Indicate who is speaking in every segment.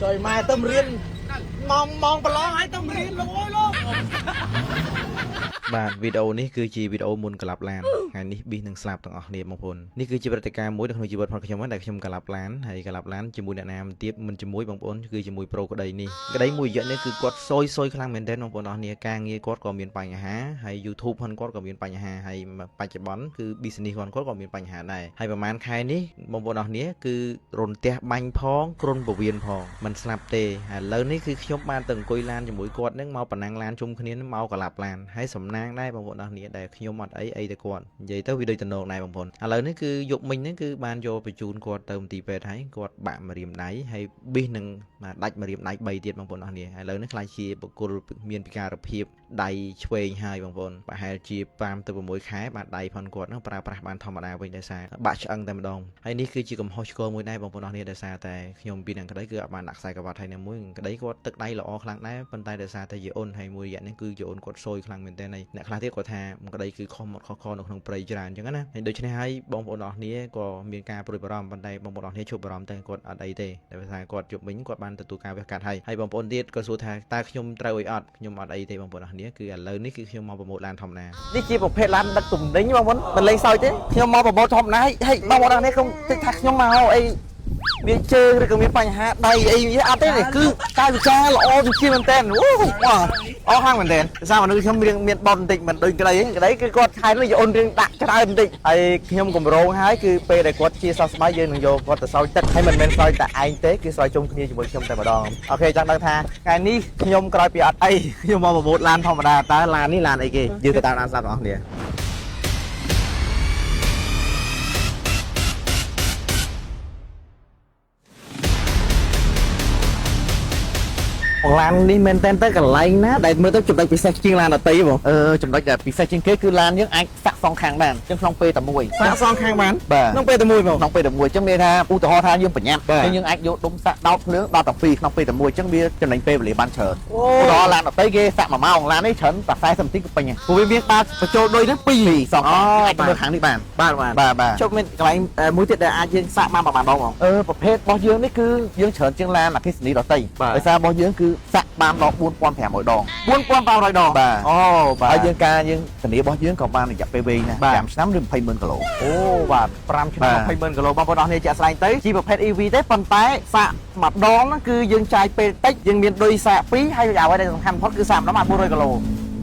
Speaker 1: ចុយម៉ែទៅរៀនម៉ោងម៉ោងប្រឡងឲ្យទៅរៀនលោកអើយលោក
Speaker 2: បាទវីដេអូនេះគឺជាវីដេអូមុនក្លាប់ឡានថ្ងៃនេះប៊ីសនឹងស្លាប់ទាំងអស់គ្នាបងប្អូននេះគឺជាព្រឹត្តិការណ៍មួយនៅក្នុងជីវិតរបស់ខ្ញុំដែលខ្ញុំក្លាប់ឡានហើយក្លាប់ឡានជាមួយអ្នកណាមិនទៀតមិនជាមួយបងប្អូនគឺជាមួយប្រូក្តីនេះក្តីមួយរយៈនេះគឺគាត់សយសយខ្លាំងមែនទែនបងប្អូនអរគ្នាការងារគាត់ក៏មានបញ្ហាហើយ YouTube ផងគាត់ក៏មានបញ្ហាហើយបច្ចុប្បន្នគឺ business ផងគាត់ក៏មានបញ្ហាដែរហើយប្រហែលខែនេះបងប្អូនអរគ្នាគឺរន្ទះបាញ់ផងគ្រុនពវៀនផងមិនស្លាប់ទេឥឡូវនេះគឺខ្ញុំបានទៅអង្គុយឡានជាមួយគាត់នឹងមកប៉ណ្ណាំងឡានជុំគ្នានឹងមកក្លាប់ឡានហើយសំណាងដែរបងប្អូនអរគ្នាដែលខ្ញុំអត់អីអីទៅគាត់និយាយទៅវាដូចតំណងដែរបងប្អូនឥឡូវនេះគឺយប់មិញហ្នឹងគឺបានយកបញ្ជូនគាត់ទៅមន្ទីរពេទ្យហើយគាត់បាក់ម្រាមដៃហើយប៊ីសនឹងដាច់ម្រាមដៃ3ទៀតបងប្អូនអរគ្នាឥឡូវនេះខ្លាចជាបុគ្គលមានពិការភាពដៃឆ្វេងហើយបងប្អូនប្រហែលជា5ទៅ6ខែបាទដៃផងគាត់នឹងប្រើប្រាស់បានធម្មតាវិញដោយសារបាក់ឆ្អឹងតែម្ដងហើយនេះគឺជាកំហុសឆ្គងមួយដែរបងប្អូនអរគ្នាដោយសារតែខ្ញុំពីនឹងក្តីគឺអត់បានដាក់ខ្សែក្រវ៉ាត់ហើយណាមួយក្តីគាត់ទឹកដៃល្អខ្លាំងដែរប៉ុន្តែដោយសារតែយេអូនហើយមួយរយៈនេះគឺយេអូនគាត់សយខ្លាំងមែនទែនហើយអ្នកខ្លះទៀតគាត់ថាក្តីគឺខុសមាត់ខុសខនៅក្នុងព្រៃច្រើនអញ្ចឹងណាហើយដូច្នេះហើយបងប្អូនអរគ្នាក៏មានការព្រួយបារម្ភប៉ុន្តែបងប្អូនអរគ្នាជួបបារម្ភតែគាត់អត់អីទេតែថាគាត់ជប់វិញគាត់បានទទួលការវះកាត់ហើយហើយបងប្អូនទៀតក៏សួរថាតើខ្ញុំត្រូវអីអត់ខ្ញុំអត់អីទេបងប្អូនអរគ្នាគឺឥឡូវនេះគឺខ្ញុំមកប្រមូលឡានធម្មតា
Speaker 1: នេះជាប្រភេទឡានដឹកទំនិញបងប្អូនមិនលេងសើចទេខ្ញុំមកប្រមូលធម្មតាហើយបងប្អូននេះខ្ញុំគិតថាខ្ញុំមកអីមានជើងឬក៏មានបញ្ហាដៃអីអត់ទេនេះគឺកាយវិការល្អជាងមែនតើអូអស់ខ្លាំងមែនតើដោយសារមនុស្សខ្ញុំរៀងមានបនបន្តិចមិនដូចក្តីក្តីគឺគាត់ខែនេះអូនរៀងដាក់ច្រើនបន្តិចហើយខ្ញុំកម្រងហើយគឺពេលដែលគាត់ជាសះស្បើយយើងនឹងយកគាត់ទៅសោយទឹកហើយមិនមែនសោយតែឯងទេគឺសោយជុំគ្នាជាមួយខ្ញុំតែម្ដង OK ចង់ដឹងថាថ្ងៃនេះខ្ញុំក្រោយពីអត់អីខ្ញុំមកប្រមូលឡានធម្មតាតើឡាននេះឡានអីគេយើងទៅតាមដានស្ដាប់បងប្អូនគ្នា ឡាននេះមែនតើទៅកន្លែងណាដែលមើលទៅចំណុចពិសេសជាងឡានដទៃបង
Speaker 3: អឺចំណុចដែលពិសេសជាងគេគឺឡានយើងអាចសាក់សងខាងបានអញ្ចឹងក្នុងពេលតែមួយ
Speaker 1: សាកសងខាងបាន
Speaker 3: បាទ
Speaker 1: ក្នុងពេលតែមួយបង
Speaker 3: ក្នុងពេលតែមួយអញ្ចឹងមានថាឧទាហរណ៍ថាយើងប្រញាប់
Speaker 1: បាទ
Speaker 3: អញ្ចឹងយើងអាចយកដុំសាក់ដោតភ្លើងដល់តែពីរក្នុងពេលតែមួយអញ្ចឹងវាចំណេញពេលវេលាបានច្រើន
Speaker 1: អូ
Speaker 3: ឧទាហរណ៍ឡានដទៃគេសាក់1ម៉ោងឡាននេះច្រើនតែ40នាទីក៏ពេញដែរ
Speaker 1: ព្រោះវាមានបាតបញ្ចូលដូចហ្នឹងពីរ
Speaker 3: ពីរសងខាង
Speaker 1: អូ
Speaker 3: អាចទៅមើលខាងនេះបាន
Speaker 1: បាទបាទ
Speaker 3: បាទបាទ
Speaker 1: ជប់មានកន្លែងមួយទៀតដែលអាចយើងសាកបានប្រហែលដងបង
Speaker 3: អឺប្រភេទរបស់យើងនេះគឺយើងច្រើនជាងឡានអគ្គិសនីដទៃ
Speaker 1: បាទ
Speaker 3: ដោយសាររបស់យើងគឺសាក់បានដល់4500ដង
Speaker 1: 4500ដង
Speaker 3: បាទ
Speaker 1: អូបាទ
Speaker 3: ហើយយើងការយើងធានារបស់យើងក៏បានរយៈពេលវែងណាស់
Speaker 1: បាទ
Speaker 3: 5ឆ្នាំឬ200,000គីឡូ
Speaker 1: អូបាទ5ឆ្នាំ
Speaker 3: បាទ
Speaker 1: 200,000គីឡូបងប្អូនអរគ្នាជាក់ស្ដែងទៅជាប្រភេទ EV ទេប៉ុន្តែសាកម្ដងហ្នឹងគឺយើងចាយពេលតិចយើងមានឌុយសាកពីរហើយអ្វីដែលសំខាន់បំផុតគឺសាកម្ដងបាន400គីឡូ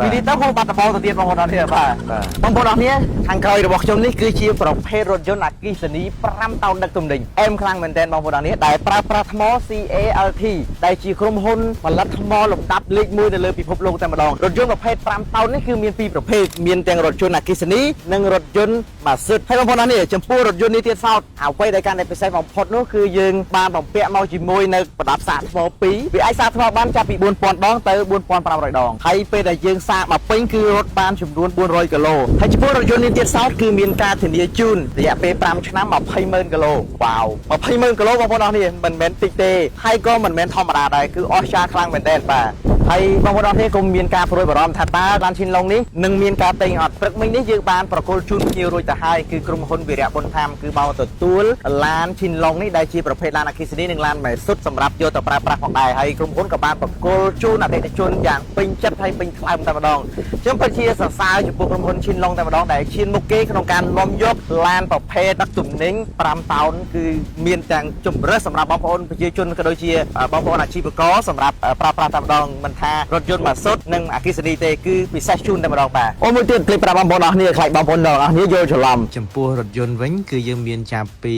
Speaker 3: បាទ
Speaker 1: ពីនេះទៅហូបបាត់ដបទៅទៀតបងប្អូនអរគ្នាបាទ
Speaker 3: បាទ
Speaker 1: បងប្អូនអរគ្នាខាងក្រោយរបស់ខ្ញុំនេះគឺជាប្រភេទរថយន្តអគ្គិសនី5តោនដឹកទំនិញអែមខ្លាំងមែនទែនបងប្អូនអរគ្នាដែលប្រើប្រាស់ថ្ម CALT ដែលជាក្រុមហ៊ុនផលិតថ្មលំដាប់លេខ1នៅលើពិភពលោកតែម្ដងរថយន្តប្រភេទ5តោននេះគឺមានពីរប្រភេទមានទាំងរថយន្តអគ្គិសនីនិងរថយន្តម៉ាស៊ីនហើយបងប្អូនអរគ្នាចំពោះរថយន្តនេះទៀតសោតអ្វីដែលកាន់តែពិសេសបំផុតនោះគឺយើងបានបំពាក់មកជាមួយនៅប្រដាប់សាកថ្ម2វាអាចសាកថ្មបានចាប់ពី4000ដងទៅ4500ដងហើយពេលដែលយើងសាកមកពេញគឺរត់បានចំនួន400គីឡូហើយចំពោះរថយន្តនេះទៀតសោតគឺមានការធានាជូនរយៈពេល5ឆ្នាំ200,000គីឡូវ៉ាវ200,000គីឡូបងប្អូនអរគ្នាមិនមែនតិចទេហើយក៏មិនមែនធម្មតាដែរគឺអស្ចារ្យខ្លាំងមែនទែនបាទហើយបងប្អូនអរគ្នាកុំមានការព្រួយបារម្ភថាតើឡានឈិនឡុងនេះនឹងមានការទិញអត់ព្រឹកមិញនេះយើងបានប្រគល់ជូនភ្ញៀវរួចទៅហើយគឺក្រុមហ៊ុនវីរៈប៊ុនថាមគឺមកទទួលឡានឈិនឡុងនេះដែលជាប្រភេទឡានអគ្គិសនីនិងឡានម៉េសុតសម្រាប់យកទៅប្រើប្រាស់ផងដែរហើយក្រុមហ៊ុនក៏បានប្រគល់ជូនអតិថិជនយ៉ាងពេញចិត្តហើយពេញថ្លើមតែម្ដងខ្ញុំពិតជាសរសើរចំពោះក្រុមហ៊ុនឈិនឡុងតែម្ដងដែលឈានមុខគេក្នុងការនាំយកឡានប្រភេទដឹកទំនិញ5តោនគឺមានទាំងជំរើសសម្រាប់បងប្អូនប្រជាជនក៏ដូចជាបងប្អូនអាជីវករសម្រាប់ប្រើប្រាស់តែម្ដងមិនថារថយន្តម៉ាស៊ុតនិងអគ្គិសនីទេគឺពិសេសជូនតែម្ដងបាទអូមួយទៀតភ្លេចប្រាប់បងប្អូនអរគ្នាខ្លាចបងប្អូនទាំងអស់គ្នាយល់ច្រឡំ
Speaker 2: ចំពោះរថយន្តវិញគឺយើងមានចាប់ពី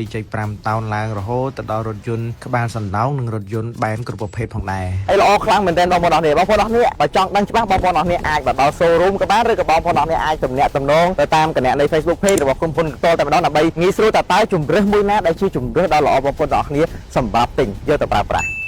Speaker 2: 3.5តោនឡើងរហូតទៅដល់រថយន្តក្បាលសណ្ដោងនិងរថយន្តបែនគ្រប់ប្រភេទផងដែរ
Speaker 1: ហើយល្អខ្លាំងមែនទែនបងប្អូនអរគ្នាបងប្អូនអរគ្នាបើចង់ដឹងច្បាស់បងប្អូនអរគ្នាអាចមកដល់ showroom ក៏បានឬក៏បងប្អូនអរគ្នាអាចទំនាក់ទំនងទៅតាមគណនី Facebook Page របស់ក្រុមហ៊ុនផ្ទាល់តែម្ដងដើម្បីងាយស្រួលតើតើជំរើសមួយណាដែលជាជំរើសដ៏ល្អបងប្អូនអរគ្នាសម្រាប់ទិញយកទៅប្រើប្រាស់